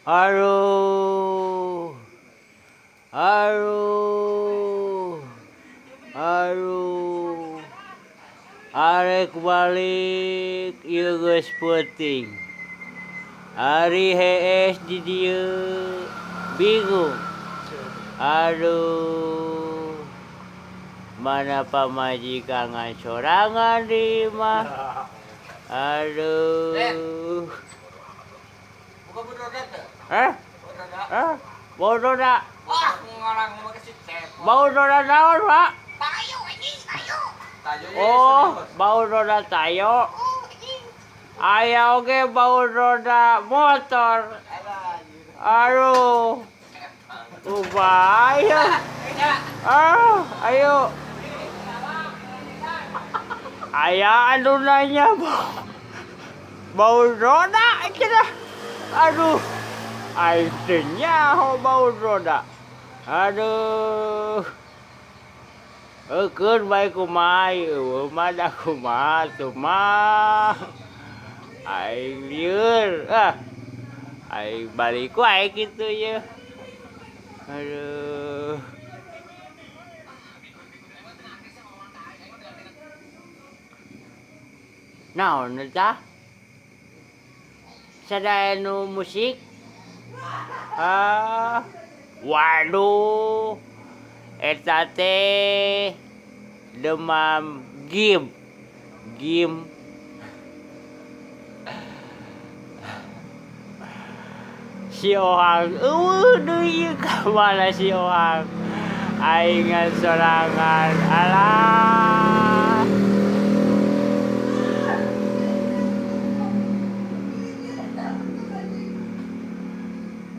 Aduh. Aduh. Aduh. Arek balik ieu geus peuting. Ari hees di dieu bingung. Aduh. Mana pamajikan ngan sorangan di imah. Aduh. Buka roda teu? Eh? Roda. Eh? Bau roda. Wah, ngorang mah ke si Cepot. Bau roda naon, Pak? Tayo anjing, tayo. Tayo ye, Oh, serius. bau roda tayo. Oh, anjing. Aya oge bau roda motor. Alah, anjir. Aduh. Bahaya. Ah, ayo. Aya anu nanya bau roda cenah. Aduh. Aing teu nyaho bau roda. Aduh. Eukeun bae kumaha eueuh mah da kumaha tuh mah. Aing lieur ah. Aing balik wae kitu ye. Aduh. Naon eta? Sada nu musik? Ah, waduh. Eta teh demam gim. Gim. Si Ohang eueuh deui ieu ka mana si Ohang. Aing ngan sorangan. Alah.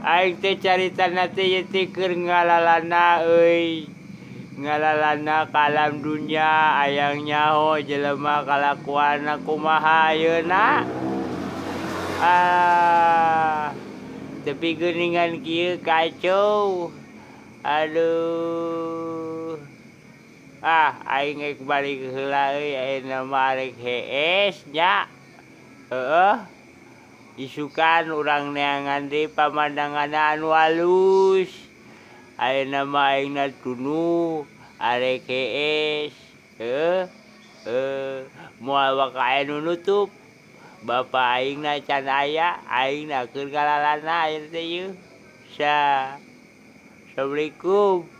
Aing teh caritana teh ieu teh keur ngalalana euy. Ngalalana ka alam dunya hayang nyaho jelema kalakuanna kumaha ayeuna. Ah, tapi geuningan kieu kacau. Aduh. Ah, aing rek balik heula euy ayeuna mah arek hees nya. Heueuh. Isukan urang neangan deui pamandanganna anu alus. Ayeuna mah aingna tunduh arek hees. Heueuh. Moal waka aya nu nutup. Bapa aingna can aya, aingna keur ngalalana ayeuna teh yeuh. Sa. Assalamualaikum.